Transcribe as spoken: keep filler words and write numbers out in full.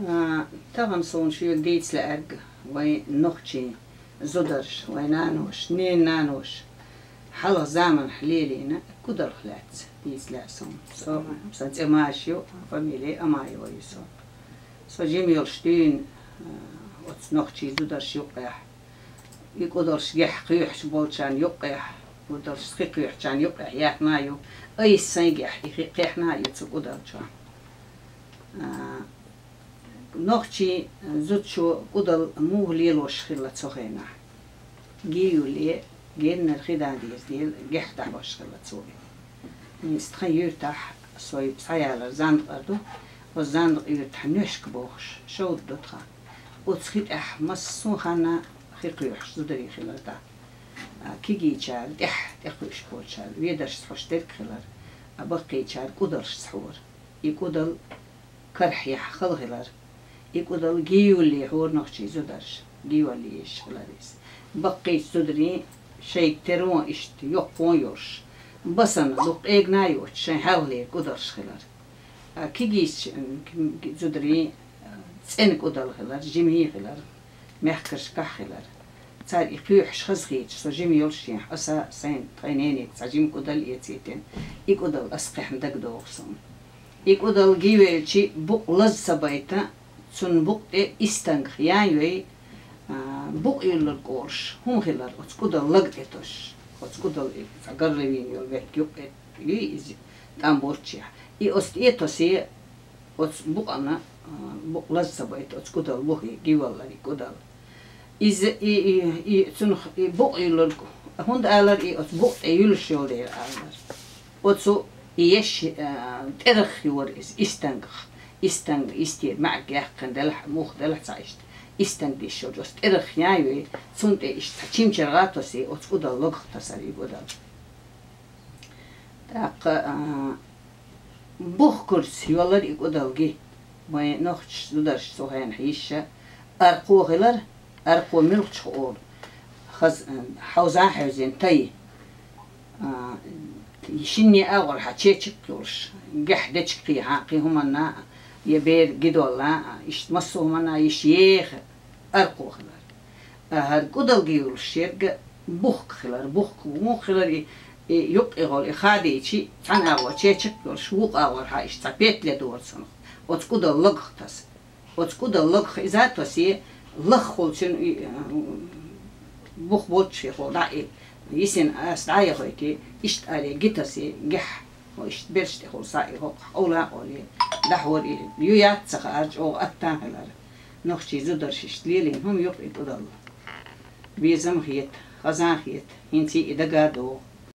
А, тахан суна шуьга дийца лаьрг вайн нохчийн зударша, вайн наноша, ненан наноша хьалха заманахь лелийна кудалх лаьцна дийца лаьа суна. Со, сан цӀе Маша ю, фамилия Амаева ю со. Со жима йолуш дуьйна, а, оцу нохчийн зударша юккъехь. И кудалш гехь кхоьхьуш болчарна юккъехь, кудалш хи кхоьхьучарна юккъехь яьхна а ю, айса сайгахь и хи кхехьна а ю цу кудалчохь. А, нохчийн зудчо кудал муха лелош хилла цу хенахь? Ги юлле, геннара хи дан деза дела, гехь дӀахьош хилла цо. Иштта тхан юьртахь, со схьаялар Зандакъара ду, оцу Зандакъа юьртахь Нешка бохуш шовда ду тхан. Оцу хи тӀехь массо а ханна хи кхоьхьуш зударий хилар тхан. А, кегийчара тӀехь тӀекхуьуш болчара ведаршца хьош дерг хилар, а баккхийчара кудалшца хьора. И кудал карахь яхь хала хилар. И кудал ги юлле хьора нохчийн зударша, ги юлле йиш хилар иза. Баккхийчу зударийн шайга терон иштта йоккхо йолуш, басана дукха къегна а йоцуш, шайн хьалхалера кудалш хилар. А кегийчу, м, зударийн, а, цӀена кудал хилар, жимий хилар, мехкаршкахь хилар. Цара и кхоьхьуш хазахеташ, со жима йолуш шен, аса сайн тхайн нене цхьа жима кудал эцийтина, и кудал ас кхехьна дагадогӀу суна. И кудал гивелчи букъ лаза ца байта, цунна букъ тӀе истангах ян йой, а, букъ юьллург олуш, хӀума хилар оцу кудал лаг тӀе тосуш, оцу кудал и цхьа гарра вийна йолу ветта юккъе юй иза, тӀам боцчехь. И оцу тӀе тосе, оцу букъана, а, букъ лаза ца байта, оцу кудал бухе гиваллар и кудал. Иза и, и, и цунах и букъ юьллург, хӀунда алар и оцу букъ тӀе юьллуш йолу дела алар. Оцу и еш, а, тӀерах йора иза, истангах. Истанга, истера маьӀга яьккхина делахь, мух делахь цхьа иштта. Истанга диш йолчу оцу тӀерах ян йой, цунна тӀе иштта цхьа чимчаргӀа а тосе, оцу кудал логах тасар и кудал. ТӀаккха, а, бухкурца йолар и кудал ги. Вайн нохчаш зударш цу хенахь йиша аркхо хилар, аркхо муьлххачух олу. Хаз-, хьовза а хьевзина тай. А, шинне агӀор хьан чечиг йолуш, гехь дечиг кхехьа, кхин хӀуманна, я бер гидолла, иштта массо а хӀуманна йиша еха аркхо хилар. А хӀара кудалга юлуш ерга бухк хилар. Бухк мух хилар и, и юккъехула и хадийчи, цхьана агӀор чечиг йолуш, вукху агӀор хьан иштта цхьа петле дора цунах. Оцу кудал логах таса. Оцу кудал логах иза а тосе, лаххулчун и, а, бух боцчехула дӀа и, йисина аса дӀа а яхойти, иштта аре ги тасе, гехь, хьо иштта берш тӀехула са и хӀокху хьовла а оле, дӀахьора и, ю яц ца хаара, чӀогӀа аттан хилар. Нохчий зударш иштта лелийна хӀума юкъа и кудалла. Безам хета, хазан хета, хӀинца и дага а догӀу.